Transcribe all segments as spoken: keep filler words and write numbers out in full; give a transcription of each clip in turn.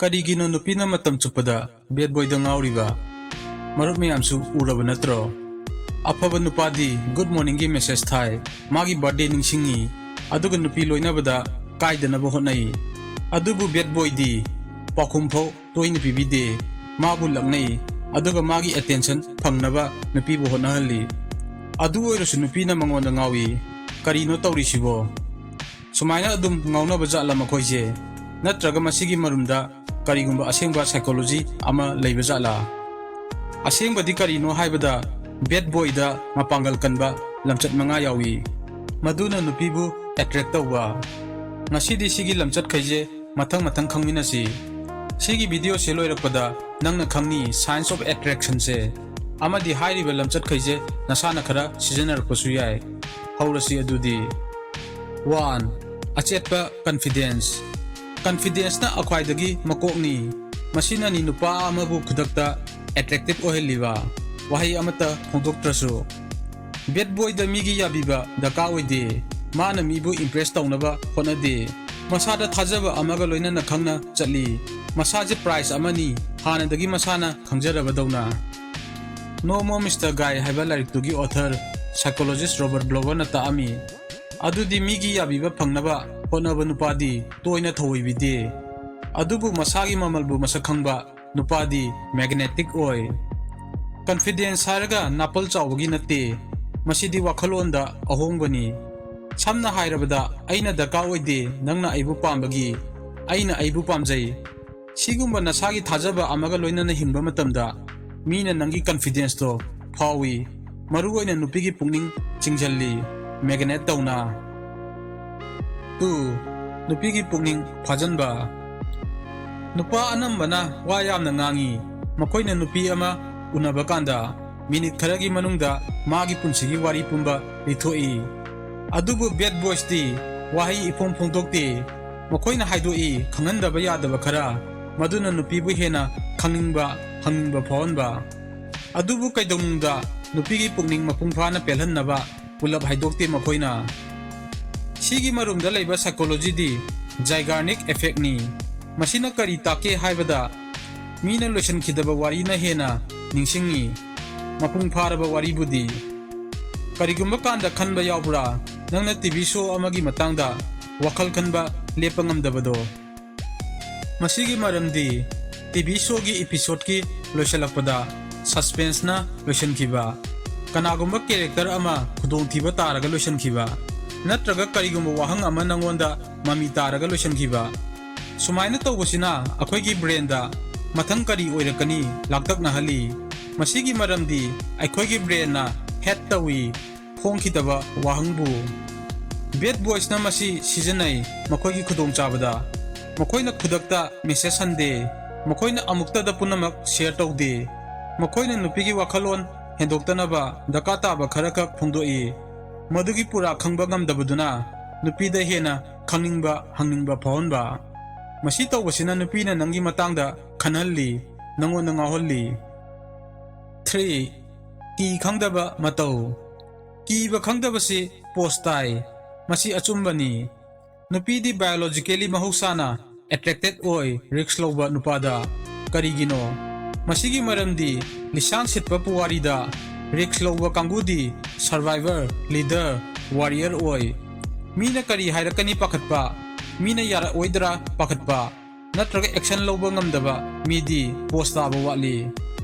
ꯀꯔꯤꯒꯤꯅꯣ ꯅꯨꯄꯤꯅ ꯃꯇꯝ ꯆꯨꯞꯄꯗ bad boyꯗ ꯉꯥꯎꯔꯤꯕ? ꯃꯔꯨꯞ ꯃꯌꯥꯝꯁꯨ ꯎꯔꯕ ꯅꯠꯇ꯭ꯔꯣ? ꯑꯐꯕ ꯅꯨꯄꯥꯗꯤ good morningꯒꯤ message ꯊꯥꯏ, ꯃꯥꯒꯤ birthday ꯅꯤꯡꯁꯤꯡꯉꯤ, ꯑꯗꯨꯒ ꯅꯨꯄꯤ ꯂꯣꯏꯅꯕꯗ ꯀꯥꯏꯗꯅꯕ ꯍꯣꯠꯅꯩ꯫ ꯑꯗꯨꯕꯨ bad boyꯗꯤ ꯄꯥꯎꯈꯨꯝ ꯐꯥꯎ ꯇꯣꯏꯅ ꯄꯤꯕꯤꯗꯦ, ꯃꯥꯕꯨ ꯂꯛꯅꯩ, ꯑꯗꯨꯒ ꯃꯥꯒꯤ attention ꯐꯪꯅꯕ ꯅꯨꯄꯤꯕꯨ ꯍꯣꯠꯅꯍꯜꯂꯤ꯫ ꯑꯗꯨ ꯑꯣꯏꯔꯁꯨ ꯅꯨꯄꯤꯅ ꯃꯉꯣꯟꯗ ꯉꯥꯎꯏ꯫ ꯀꯔꯤꯅꯣ ꯇꯧꯔꯤꯁꯤꯕꯣ? ꯁꯨꯃꯥꯏꯅ ꯑꯗꯨꯝ ꯉꯥꯎꯅꯕ ꯖꯥꯠꯂ ꯃꯈꯣꯏꯁꯦ? ꯅꯠꯇ꯭ꯔꯒ ꯃꯁꯤꯒꯤ ꯃꯔꯨꯝꯗ ꯀꯔꯤꯒꯨꯝꯕ ꯑꯁꯦꯡꯕ psychology ꯑꯃ ꯂꯩꯕ ꯖꯥꯠꯂ? ꯑꯁꯦꯡꯕꯗꯤ ꯀꯔꯤꯅꯣ ꯍꯥꯏꯕꯗ, bad boyꯗ ꯃꯄꯥꯡꯒꯜ ꯀꯟꯕ ꯂꯝꯆꯠ ꯃꯉꯥ ꯌꯥꯎꯏ, ꯃꯗꯨꯅ ꯅꯨꯄꯤꯕꯨ attract ꯇꯧꯕ꯫ ꯉꯁꯤꯗꯤ ꯁꯤꯒꯤ ꯂꯝꯆꯠꯈꯩꯁꯦ ꯃꯊꯪ ꯃꯊꯪ ꯈꯪꯃꯤꯟꯅꯁꯤ꯫ ꯁꯤꯒꯤ videoꯁꯦ ꯂꯣꯏꯔꯛꯄꯗ ꯅꯪꯅ ꯈꯪꯅꯤ science of attractionꯁꯦ, ꯑꯃꯗꯤ ꯍꯥꯏꯔꯤꯕ ꯂꯝꯆꯠꯈꯩꯁꯦ ꯅꯁꯥꯅ ꯈꯔ ꯁꯤꯖꯤꯟꯅꯔꯛꯄꯁꯨ ꯌꯥꯏ꯫ ꯍꯧꯔꯁꯤ ꯑꯗꯨꯗꯤ꯫ One, ꯑꯆꯦꯠꯄ confidence꯫ Confidenceꯅ ꯈ꯭ꯋꯥꯏꯗꯒꯤ ꯃꯀꯣꯛꯅꯤ꯫ ꯃꯁꯤꯅꯅꯤ ꯅꯨꯄꯥ ꯑꯃꯕꯨ ꯈꯨꯗꯛꯇ attractive ꯑꯣꯏꯍꯜꯂꯤꯕ, ꯋꯥꯍꯩ ꯑꯃꯠꯇ ꯐꯣꯡꯗꯣꯛꯇ꯭ꯔꯁꯨ꯫ Bad boyꯗ ꯃꯤꯒꯤ ꯌꯥꯕꯤꯕ ꯗꯔꯀꯥꯔ ꯑꯣꯏꯗꯦ꯫ ꯃꯥꯅ ꯃꯤꯕꯨ impress ꯇꯧꯅꯕ ꯍꯣꯠꯅꯗꯦ꯫ ꯃꯁꯥꯗ ꯊꯥꯖꯕ ꯑꯃꯒ ꯂꯣꯏꯅꯅ ꯈꯪꯅ ꯆꯠꯂꯤ꯫ ꯃꯁꯥꯁꯦ prize ꯑꯃꯅꯤ, ꯍꯥꯟꯅꯗꯒꯤ ꯃꯁꯥꯅ ꯈꯪꯖꯔꯕꯗꯧꯅ꯫ No More Mister Guy ꯍꯥꯏꯕ ꯂꯥꯏꯔꯤꯛꯇꯨꯒꯤ author psychologist Robert Gloverꯅ ꯇꯥꯛꯑꯝꯃꯤ꯫ ꯑꯗꯨꯗꯤ ꯃꯤꯒꯤ ꯌꯥꯕꯤꯕ ꯐꯪꯅꯕ ꯍꯣꯠꯅꯕ ꯅꯨꯄꯥꯗꯤ ꯇꯣꯏꯅ ꯊꯧꯑꯣꯏꯕꯤꯗꯦ꯫ ꯑꯗꯨꯕꯨ ꯃꯁꯥꯒꯤ ꯃꯃꯜꯕꯨ ꯃꯁꯛ ꯈꯪꯕ ꯅꯨꯄꯥꯗꯤ magnetic ꯑꯣꯏ꯫ Confidence ꯍꯥꯏꯔꯒ ꯅꯥꯄꯜ ꯆꯥꯎꯕꯒꯤ ꯅꯠꯇꯦ, ꯃꯁꯤꯗꯤ ꯋꯥꯈꯜꯂꯣꯟꯗ ꯑꯍꯣꯡꯕꯅꯤ꯫ ꯁꯝꯅ ꯍꯥꯏꯔꯕꯗ, "ꯑꯩꯅ ꯗꯔꯀꯥꯔ ꯑꯣꯏꯗꯦ, ꯅꯪꯅ ꯑꯩꯕꯨ ꯄꯥꯝꯕꯒꯤ, ꯑꯩꯅ ꯑꯩꯕꯨ ꯄꯥꯝꯖꯩ"꯫ ꯁꯤꯒꯨꯝꯕ ꯅꯁꯥꯒꯤ ꯊꯥꯖꯕ ꯑꯃꯒ ꯂꯣꯏꯅꯅ ꯍꯤꯡꯕ ꯃꯇꯝꯗ, ꯃꯤꯅ ꯅꯪꯒꯤ confidenceꯇꯣ ꯐꯥꯎꯏ, ꯃꯔꯨꯑꯣꯏꯅ ꯅꯨꯄꯤꯒꯤ ꯄꯨꯛꯅꯤꯡ ꯆꯤꯡꯁꯤꯜꯂꯤ, magnet ꯇꯧꯅ꯫ Two, ꯅꯨꯄꯤꯒꯤ ꯄꯨꯛꯅꯤꯡ ꯐꯥꯖꯟꯕ꯫ ꯅꯨꯄꯥ ꯑꯅꯝꯕꯅ ꯋꯥ ꯌꯥꯝꯅ ꯉꯥꯡꯏ꯫ ꯃꯈꯣꯏꯅ ꯅꯨꯄꯤ ꯑꯃ ꯎꯅꯕ ꯀꯥꯟꯗ minute ꯈꯔꯒꯤ ꯃꯅꯨꯡꯗ ꯃꯥꯒꯤ ꯄꯨꯟꯁꯤꯒꯤ ꯋꯥꯔꯤ ꯄꯨꯝꯕ ꯂꯤꯊꯣꯛꯏ꯫ ꯑꯗꯨꯕꯨ bad boysꯇꯤ ꯋꯥꯍꯩ ꯏꯐꯣꯡ ꯐꯣꯡꯗꯣꯛꯇꯦ꯫ ꯃꯈꯣꯏꯅ ꯍꯥꯏꯗꯣꯛꯏ ꯈꯪꯍꯟꯗꯕ ꯌꯥꯗꯕ ꯈꯔ, ꯃꯗꯨꯅ ꯅꯨꯄꯤꯕꯨ ꯍꯦꯟꯅ ꯈꯪꯅꯤꯡꯕ, ꯍꯪꯅꯤꯡꯕ ꯐꯥꯎꯍꯟꯕ꯫ ꯑꯗꯨꯕꯨ ꯀꯩꯗꯧꯅꯨꯡꯗ ꯅꯨꯄꯤꯒꯤ ꯄꯨꯛꯅꯤꯡ ꯃꯄꯨꯡ ꯐꯥꯅ ꯄꯦꯜꯍꯟꯅꯕ ꯄꯨꯂꯞ ꯍꯥꯏꯗꯣꯛꯇꯦ ꯃꯈꯣꯏꯅ꯫ ꯁꯤꯒꯤ ꯃꯔꯨꯝꯗ ꯂꯩꯕ psychologyꯗꯤ Zeigarnik effectꯅꯤ꯫ ꯃꯁꯤꯅ ꯀꯔꯤ ꯇꯥꯛꯀꯦ ꯍꯥꯏꯕꯗ, ꯃꯤꯅ ꯂꯣꯏꯁꯤꯟꯈꯤꯗꯕ ꯋꯥꯔꯤꯅ ꯍꯦꯟꯅ ꯅꯤꯡꯁꯤꯡꯉꯤ꯫ ꯃꯄꯨꯡ ꯐꯥꯔꯕ ꯋꯥꯔꯤꯕꯨꯗꯤ꯫ ꯀꯔꯤꯒꯨꯝꯕ ꯀꯥꯟꯗ ꯈꯟꯕ ꯌꯥꯎꯕ꯭ꯔꯥ, ꯅꯪꯅ ꯇꯤ ꯚꯤ ꯁꯣ ꯑꯃꯒꯤ ꯃꯇꯥꯡꯗ ꯋꯥꯈꯜ ꯈꯟꯕ ꯂꯦꯞꯄ ꯉꯝꯗꯕꯗꯣ? ꯃꯁꯤꯒꯤ ꯃꯔꯝꯗꯤ, ꯇꯤ ꯚꯤ ꯁꯣꯒꯤ ꯏꯄꯤꯁꯣꯗꯀꯤ ꯂꯣꯏꯁꯤꯜꯂꯛꯄꯗ ꯁꯁꯄꯦꯟꯁꯅ ꯂꯣꯏꯁꯤꯟꯈꯤꯕ, ꯀꯅꯥꯒꯨꯝꯕ ꯀꯦꯔꯦꯛꯇꯔ ꯑꯃ ꯈꯨꯗꯣꯡꯊꯤꯕ ꯇꯥꯔꯒ ꯂꯣꯏꯁꯤꯟꯈꯤꯕ, ꯅꯠꯇ꯭ꯔꯒ ꯀꯔꯤꯒꯨꯝꯕ ꯋꯥꯍꯪ ꯑꯃ ꯅꯪꯉꯣꯟꯗ ꯃꯃꯤ ꯇꯥꯔꯒ ꯂꯣꯏꯁꯤꯟꯈꯤꯕ꯫ ꯁꯨꯃꯥꯏꯅ ꯇꯧꯕꯁꯤꯅ ꯑꯩꯈꯣꯏꯒꯤ ꯕ꯭ꯔꯦꯟꯗ ꯃꯊꯪ ꯀꯔꯤ ꯑꯣꯏꯔꯛꯀꯅꯤ ꯂꯥꯡꯇꯛꯅꯍꯜꯂꯤ꯫ ꯃꯁꯤꯒꯤ ꯃꯔꯝꯗꯤ ꯑꯩꯈꯣꯏꯒꯤ ꯕ꯭ꯔꯦꯟꯅ ꯍꯦꯠ ꯇꯧꯏ ꯐꯣꯡꯈꯤꯗꯕ ꯋꯥꯍꯪꯕꯨ꯫ ꯕꯦꯗ ꯕꯣꯏꯁꯅ ꯃꯁꯤ ꯁꯤꯖꯤꯟꯅꯩ ꯃꯈꯣꯏꯒꯤ ꯈꯨꯗꯣꯡꯆꯥꯕꯗ꯫ ꯃꯈꯣꯏꯅ ꯈꯨꯗꯛꯇ ꯃꯦꯁꯦꯖ ꯍꯟꯗꯦ꯫ ꯃꯈꯣꯏꯅ ꯑꯃꯨꯛꯇꯗ ꯄꯨꯝꯅꯃꯛ ꯁꯦꯌꯔ ꯇꯧꯗꯦ꯫ ꯃꯈꯣꯏꯅ ꯅꯨꯄꯤꯒꯤ ꯋꯥꯈꯜꯂꯣꯟ ꯍꯦꯟꯗꯣꯛꯇꯅꯕ ꯗꯔꯀꯥꯔ ꯇꯥꯕ ꯈꯔꯈꯛ ꯐꯣꯡꯗꯣꯛꯏ꯫ ꯃꯗꯨꯒꯤ ꯄꯨꯔꯥ ꯈꯪꯕ ꯉꯝꯗꯕꯗꯨꯅ ꯅꯨꯄꯤꯗ ꯍꯦꯟꯅ ꯈꯪꯅꯤꯡꯕ, ꯍꯪꯅꯤꯡꯕ ꯐꯥꯎꯍꯟꯕ꯫ ꯃꯁꯤ ꯇꯧꯕꯁꯤꯅ ꯅꯨꯄꯤꯅ ꯅꯪꯒꯤ ꯃꯇꯥꯡꯗ ꯈꯟꯍꯜꯂꯤ, ꯅꯪꯉꯣꯟꯗ ꯉꯥꯎꯍꯜꯂꯤ꯫ ꯊ꯭ꯔꯤ, ꯀꯤ ꯈꯪꯗꯕ ꯃꯇꯧ꯫ ꯀꯤꯕ ꯈꯪꯗꯕꯁꯤ ꯄꯣꯁ ꯇꯥꯏ꯫ ꯃꯁꯤ ꯑꯆꯨꯝꯕꯅꯤ꯫ ꯅꯨꯄꯤꯗꯤ ꯕꯥꯏꯑꯣꯂꯣꯖꯤꯀꯦꯂꯤ ꯃꯍꯧꯁꯥꯅ ꯑꯦꯇ꯭ꯔꯦꯛꯇꯦꯗ ꯑꯣꯏ ꯔꯤꯁ꯭ꯛ ꯂꯧꯕ ꯅꯨꯄꯥꯗ꯫ ꯀꯔꯤꯒꯤꯅꯣ? ꯃꯁꯤꯒꯤ ꯃꯔꯝꯗꯤ ꯂꯤꯁꯥꯡ ꯁꯤꯠꯄ ꯄꯨꯋꯥꯔꯤꯗ ꯔꯤꯁ꯭ꯛ ꯂꯧꯕ ꯀꯥꯡꯕꯨꯗꯤ ꯁꯔꯚꯥꯏꯚꯔ, ꯂꯤꯗꯔ, ꯋꯥꯔꯤꯌꯔ ꯑꯣꯏ꯫ ꯃꯤꯅ ꯀꯔꯤ ꯍꯥꯏꯔꯛꯀꯅꯤ ꯄꯥꯈꯠꯄ, ꯃꯤꯅ ꯌꯥꯔꯛꯑꯣꯏꯗ꯭ꯔꯥ ꯄꯥꯈꯠꯄ, ꯅꯠꯇ꯭ꯔꯒ ꯑꯦꯛꯁꯟ ꯂꯧꯕ ꯉꯝꯗꯕ ꯃꯤꯗꯤ ꯄꯣꯁ ꯇꯥꯕ ꯋꯥꯠꯂꯤ꯫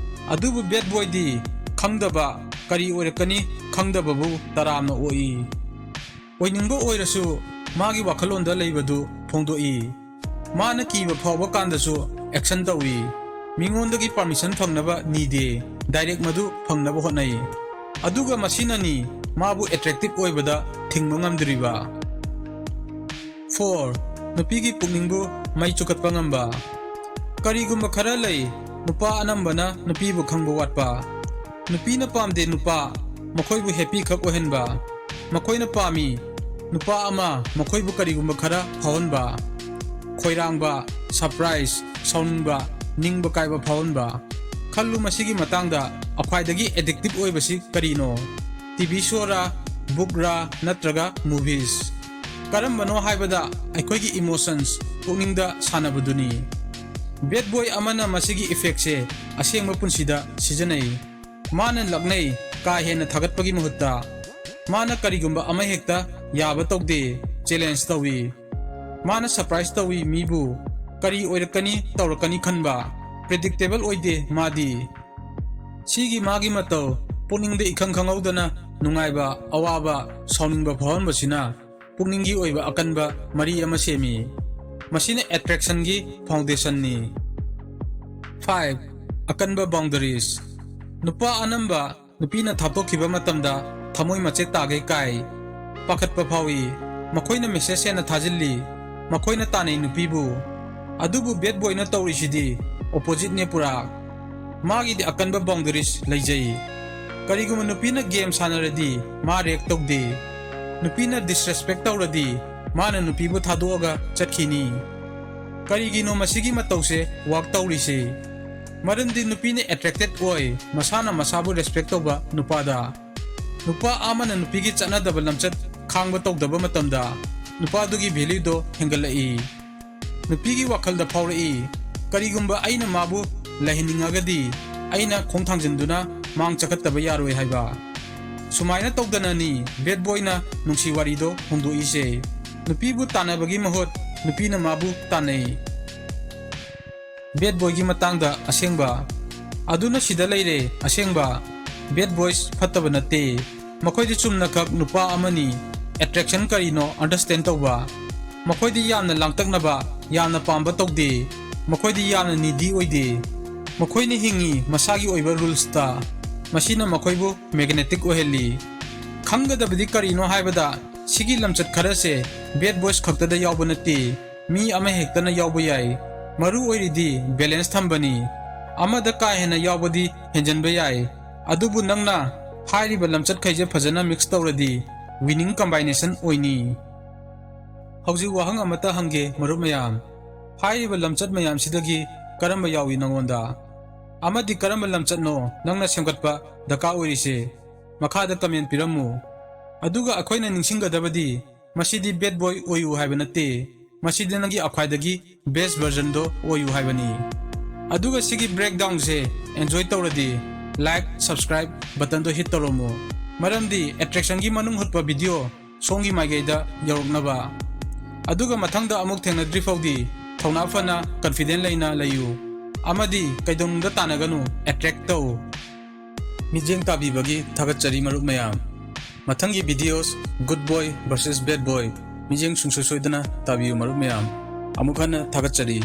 ꯑꯗꯨꯕꯨ ꯕꯦꯗ ꯕꯣꯏꯗꯤ ꯈꯪꯗꯕ, ꯀꯔꯤ ꯑꯣꯏꯔꯛꯀꯅꯤ ꯈꯪꯗꯕꯕꯨ ꯇꯔꯥꯝꯅ ꯑꯣꯛꯏ꯫ ꯑꯣꯏꯅꯤꯡꯕ ꯑꯣꯏꯔꯁꯨ ꯃꯥꯒꯤ ꯋꯥꯈꯜꯂꯣꯟꯗ ꯂꯩꯕꯗꯨ ꯐꯣꯡꯗꯣꯛꯏ꯫ ꯃꯥꯅ ꯀꯤꯕ ꯐꯥꯎꯕ ꯀꯥꯟꯗꯁꯨ ꯑꯦꯛꯁꯟ ꯇꯧꯏ꯫ ꯃꯤꯉꯣꯟꯗꯒꯤ ꯄꯥꯔꯃꯤꯁꯟ ꯐꯪꯅꯕ ꯅꯤꯗꯦ, ꯗꯥꯏꯔꯦꯛ ꯃꯗꯨ ꯐꯪꯅꯕ ꯍꯣꯠꯅꯩ꯫ ꯑꯗꯨꯒ ꯃꯁꯤꯅꯅꯤ ꯃꯥꯕꯨ ꯑꯦꯇ꯭ꯔꯦꯛꯇꯤꯚ ꯑꯣꯏꯕꯗ ꯊꯤꯡꯕ ꯉꯝꯗ꯭ꯔꯤꯕ꯫ ꯐꯣꯔ, ꯅꯨꯄꯤꯒꯤ ꯄꯨꯛꯅꯤꯡꯕꯨ ꯃꯩ ꯆꯨꯈꯠꯄ ꯉꯝꯕ꯫ ꯀꯔꯤꯒꯨꯝꯕ ꯈꯔ ꯂꯩ, ꯅꯨꯄꯥ ꯑꯅꯝꯕꯅ ꯅꯨꯄꯤꯕꯨ ꯈꯪꯕ ꯋꯥꯠꯄ꯫ ꯅꯨꯄꯤꯅ ꯄꯥꯝꯗꯦ ꯅꯨꯄꯥ, ꯃꯈꯣꯏꯕꯨ ꯍꯦꯄꯤ ꯈꯛ ꯑꯣꯏꯍꯟꯕ꯫ ꯃꯈꯣꯏꯅ ꯄꯥꯝꯃꯤ ꯅꯨꯄꯥ ꯑꯃ ꯃꯈꯣꯏꯕꯨ ꯀꯔꯤꯒꯨꯝꯕ ꯈꯔ ꯐꯥꯎꯍꯟꯕ꯫ ꯈꯣꯏꯔꯥꯡꯕ, ꯁꯔꯄ꯭ꯔꯥꯏꯖ, ꯁꯥꯎꯅꯤꯡꯕ, ꯅꯤꯡꯕ ꯀꯥꯏꯕ ꯐꯥꯎꯍꯟꯕ꯫ ꯈꯜꯂꯨ ꯃꯁꯤꯒꯤ ꯃꯇꯥꯡꯗ, ꯈ꯭ꯋꯥꯏꯗꯒꯤ ꯑꯦꯗꯤꯛꯇꯤꯚ ꯑꯣꯏꯕꯁꯤ ꯀꯔꯤꯅꯣ? ꯇꯤ ꯚꯤ ꯁꯣꯔꯥ, ꯕꯨꯛꯔꯥ, ꯅꯠꯇ꯭ꯔꯒ ꯃꯨꯚꯤꯁ? ꯀꯔꯝꯕꯅꯣ ꯍꯥꯏꯕꯗ ꯑꯩꯈꯣꯏꯒꯤ ꯏꯃꯣꯁꯟꯁ, ꯄꯨꯛꯅꯤꯡꯗ ꯁꯥꯟꯅꯕꯗꯨꯅꯤ꯫ Bad boy ꯑꯃꯅ ꯃꯁꯤꯒꯤ effectꯁꯦ ꯑꯁꯦꯡꯕ ꯄꯨꯟꯁꯤꯗ ꯁꯤꯖꯤꯟꯅꯩ꯫ ꯃꯥꯅ ꯂꯛꯅꯩ, ꯀꯥ ꯍꯦꯟꯅ ꯊꯥꯒꯠꯄꯒꯤ ꯃꯍꯨꯠꯇ꯫ ꯃꯥꯅ ꯀꯔꯤꯒꯨꯝꯕ ꯑꯃ ꯍꯦꯛꯇ ꯌꯥꯕ ꯇꯧꯗꯦ, challenge ꯇꯧꯏ꯫ ꯃꯥꯅ surprise ꯇꯧꯏ ꯃꯤꯕꯨ꯫ ꯀꯔꯤ ꯑꯣꯏꯔꯛꯀꯅꯤ ꯇꯧꯔꯛꯀꯅꯤ ꯈꯟꯕ꯫ Predictable ꯑꯣꯏꯗꯦ ꯃꯥꯗꯤ꯫ ꯁꯤꯒꯤ ꯃꯥꯒꯤ ꯃꯇꯧ, ꯄꯨꯛꯅꯤꯡꯗ ꯏꯈꯪ ꯈꯪꯍꯧꯗꯅ ꯅꯨꯡꯉꯥꯏꯕ, ꯑꯋꯥꯕ, ꯁꯥꯎꯅꯤꯡꯕ ꯐꯥꯎꯍꯟꯕꯁꯤꯅ ꯄꯨꯛꯅꯤꯡꯒꯤ ꯑꯣꯏꯕ ꯑꯀꯟꯕ ꯃꯔꯤ ꯑꯃ ꯁꯦꯝꯃꯤ꯫ ꯃꯁꯤꯅ attractionꯒꯤ foundationꯅꯤ꯫ Five, ꯑꯀꯟꯕ boundaries꯫ ꯅꯨꯄꯥ ꯑꯅꯝꯕ ꯅꯨꯄꯤꯅ ꯊꯥꯞꯇꯣꯛꯈꯤꯕ ꯃꯇꯝꯗ ꯊꯃꯣꯏ ꯃꯆꯦꯠ ꯇꯥꯒꯩ ꯀꯥꯏ꯫ ꯄꯥꯈꯠꯄ ꯐꯥꯎꯏ꯫ ꯃꯈꯣꯏꯅ message ꯍꯦꯟꯅ ꯊꯥꯖꯤꯜꯂꯤ꯫ ꯃꯈꯣꯏꯅ ꯇꯥꯟꯅꯩ ꯅꯨꯄꯤꯕꯨ꯫ ꯑꯗꯨꯕꯨ bad boyꯅ ꯇꯧꯔꯤꯁꯤꯗꯤ oppositeꯅꯦ ꯄꯨꯔꯥ꯫ ꯃꯥꯒꯤꯗꯤ ꯑꯀꯟꯕ boundaries ꯂꯩꯖꯩ꯫ ꯀꯔꯤꯒꯨꯝꯕ ꯅꯨꯄꯤꯅ game ꯁꯥꯟꯅꯔꯗꯤ ꯃꯥ react ꯇꯧꯗꯦ꯫ ꯅꯨꯄꯤꯅ disrespect ꯇꯧꯔꯗꯤ ꯃꯥꯅ ꯅꯨꯄꯤꯕꯨ ꯊꯥꯗꯣꯛꯑꯒ ꯆꯠꯈꯤꯅꯤ꯫ ꯀꯔꯤꯒꯤꯅꯣ ꯃꯁꯤꯒꯤ ꯃꯇꯧꯁꯦ work ꯇꯧꯔꯤꯁꯦ? ꯃꯔꯝꯗꯤ ꯅꯨꯄꯤꯅ attracted ꯑꯣꯏ ꯃꯁꯥꯅ ꯃꯁꯥꯕꯨ respect ꯇꯧꯕ ꯅꯨꯄꯥꯗ꯫ ꯅꯨꯄꯥ ꯑꯃꯅ ꯅꯨꯄꯤꯒꯤ ꯆꯠꯅꯗꯕ ꯂꯝꯆꯠ ꯈꯥꯡꯕ ꯇꯧꯗꯕ ꯃꯇꯝꯗ ꯅꯨꯄꯥꯗꯨꯒꯤ valueꯗꯣ ꯍꯦꯟꯒꯠꯂꯛꯏ꯫ ꯅꯨꯄꯤꯒꯤ ꯋꯥꯈꯜꯗ ꯐꯥꯎꯔꯛꯏ, "ꯀꯔꯤꯒꯨꯝꯕ ꯑꯩꯅ ꯃꯥꯕꯨ ꯂꯩꯍꯟꯅꯤꯡꯉꯒꯗꯤ ꯑꯩꯅ ꯈꯣꯡ ꯊꯥꯡꯖꯤꯟꯗꯨꯅ ꯃꯥꯡ ꯆꯈꯠꯇꯕ ꯌꯥꯔꯣꯏ" ꯍꯥꯏꯕ꯫ ꯁꯨꯃꯥꯏꯅ ꯇꯧꯗꯅꯅꯤ bad boyꯅ ꯅꯨꯡꯁꯤ ꯋꯥꯔꯤꯗꯣ ꯍꯣꯡꯗꯣꯛꯏꯁꯦ꯫ ꯅꯨꯄꯤꯕꯨ ꯇꯥꯟꯅꯕꯒꯤ ꯃꯍꯨꯠ ꯅꯨꯄꯤꯅ ꯃꯥꯕꯨ ꯇꯥꯟꯅꯩ꯫ Bad boyꯒꯤ ꯃꯇꯥꯡꯗ ꯑꯁꯦꯡꯕ꯫ ꯑꯗꯨꯅ ꯁꯤꯗ ꯂꯩꯔꯦ ꯑꯁꯦꯡꯕ꯫ Bad boys ꯐꯠꯇꯕ ꯅꯠꯇꯦ꯫ ꯃꯈꯣꯏꯗꯤ ꯆꯨꯝꯅꯈꯛ ꯅꯨꯄꯥ ꯑꯃꯅꯤ꯫ Attraction ꯀꯔꯤꯅꯣ understand ꯇꯧꯕ꯫ ꯃꯈꯣꯏꯗꯤ ꯌꯥꯝꯅ ꯂꯥꯡꯇꯛꯅꯕ, ꯌꯥꯝꯅ ꯄꯥꯝꯕ ꯇꯧꯗꯦ꯫ ꯃꯈꯣꯏꯗꯤ ꯌꯥꯝꯅ needy ꯑꯣꯏꯗꯦ꯫ ꯃꯈꯣꯏꯅ ꯍꯤꯡꯉꯤ ꯃꯁꯥꯒꯤ ꯑꯣꯏꯕ rulesꯇ꯫ ꯃꯁꯤꯅ ꯃꯈꯣꯏꯕꯨ magnetic ꯑꯣꯏꯍꯜꯂꯤ꯫ ꯈꯪꯒꯗꯕꯗꯤ ꯀꯔꯤꯅꯣ ꯍꯥꯏꯕꯗ, ꯁꯤꯒꯤ ꯂꯝꯆꯠ ꯈꯔꯁꯦ bad boys ꯈꯛꯇꯗ ꯌꯥꯎꯕ ꯅꯠꯇꯦ꯫ ꯃꯤ ꯑꯃꯍꯦꯛꯇꯅ ꯌꯥꯎꯕ ꯌꯥꯏ꯫ ꯃꯔꯨ ꯑꯣꯏꯔꯤꯗꯤ balance ꯊꯝꯕꯅꯤ꯫ ꯑꯃꯗ ꯀꯥ ꯍꯦꯟꯅ ꯌꯥꯎꯕꯗꯤ ꯍꯦꯟꯖꯟꯕ ꯌꯥꯏ꯫ ꯑꯗꯨꯕꯨ ꯅꯪꯅ ꯍꯥꯏꯔꯤꯕ ꯂꯝꯆꯠꯈꯩꯁꯦ ꯐꯖꯅ mix ꯇꯧꯔꯗꯤ winning combination ꯑꯣꯏꯅꯤ꯫ ꯍꯧꯖꯤꯛ ꯋꯥꯍꯪ ꯑꯃꯠꯇ ꯍꯪꯒꯦ ꯃꯔꯨꯞ ꯃꯌꯥꯝ꯫ ꯍꯥꯏꯔꯤꯕ ꯂꯝꯆꯠ ꯃꯌꯥꯝꯁꯤꯗꯒꯤ ꯀꯔꯝꯕ ꯌꯥꯎꯏ ꯅꯉꯣꯟꯗ? ꯑꯃꯗꯤ ꯀꯔꯝꯕ ꯂꯝꯆꯠꯅꯣ ꯅꯪꯅ ꯁꯦꯝꯒꯠꯄ ꯗꯔꯀꯥꯔ ꯑꯣꯏꯔꯤꯁꯦ? ꯃꯈꯥꯗ comment ꯄꯤꯔꯝꯃꯨ꯫ ꯑꯗꯨꯒ ꯑꯩꯈꯣꯏꯅ ꯅꯤꯡꯁꯤꯡꯒꯗꯕꯗꯤ ꯃꯁꯤꯗꯤ bad boy ꯑꯣꯏꯌꯨ ꯍꯥꯏꯕ ꯅꯠꯇꯦ꯫ ꯃꯁꯤꯗꯤ ꯅꯪꯒꯤ ꯑꯈ꯭ꯋꯥꯏꯗꯒꯤ best versionꯗꯣ ꯑꯣꯏꯌꯨ ꯍꯥꯏꯕꯅꯤ꯫ ꯑꯗꯨꯒ ꯁꯤꯒꯤ breakdownꯁꯦ enjoy ꯇꯧꯔꯗꯤ like, subscribe buttonꯗꯣ hit ꯇꯧꯔꯝꯃꯨ꯫ ꯃꯔꯝꯗꯤ attractionꯒꯤ ꯃꯅꯨꯡ ꯍꯨꯠꯄ video ꯁꯣꯝꯒꯤ ꯃꯥꯏꯀꯩꯗ ꯌꯧꯔꯛꯅꯕ꯫ ꯑꯗꯨꯒ ꯃꯊꯪꯗ ꯑꯃꯨꯛ ꯊꯦꯡꯅꯗ꯭ꯔꯤ ꯐꯥꯎꯗꯤ ꯊꯧꯅꯥ ꯐꯅ confident ꯂꯩꯅ ꯂꯩꯌꯨ꯫ ꯑꯃꯗꯤ ꯀꯩꯗꯧꯅꯨꯡꯗ ꯇꯥꯟꯅꯒꯅꯨ, attract ꯇꯧ꯫ ꯃꯤꯠꯌꯦꯡ ꯇꯥꯕꯤꯕꯒꯤ ꯊꯥꯒꯠꯆꯔꯤ ꯃꯔꯨꯞ ꯃꯌꯥꯝ꯫ ꯃꯊꯪꯒꯤ videos Good Boy versus Bad Boy ꯃꯤꯠꯌꯦꯡ ꯁꯨꯡꯁꯣꯏ ꯁꯣꯏꯗꯅ ꯇꯥꯕꯤꯌꯨ ꯃꯔꯨꯞ ꯃꯌꯥꯝ꯫ ꯑꯃꯨꯛ ꯍꯟꯅ ꯊꯥꯒꯠꯆꯔꯤ꯫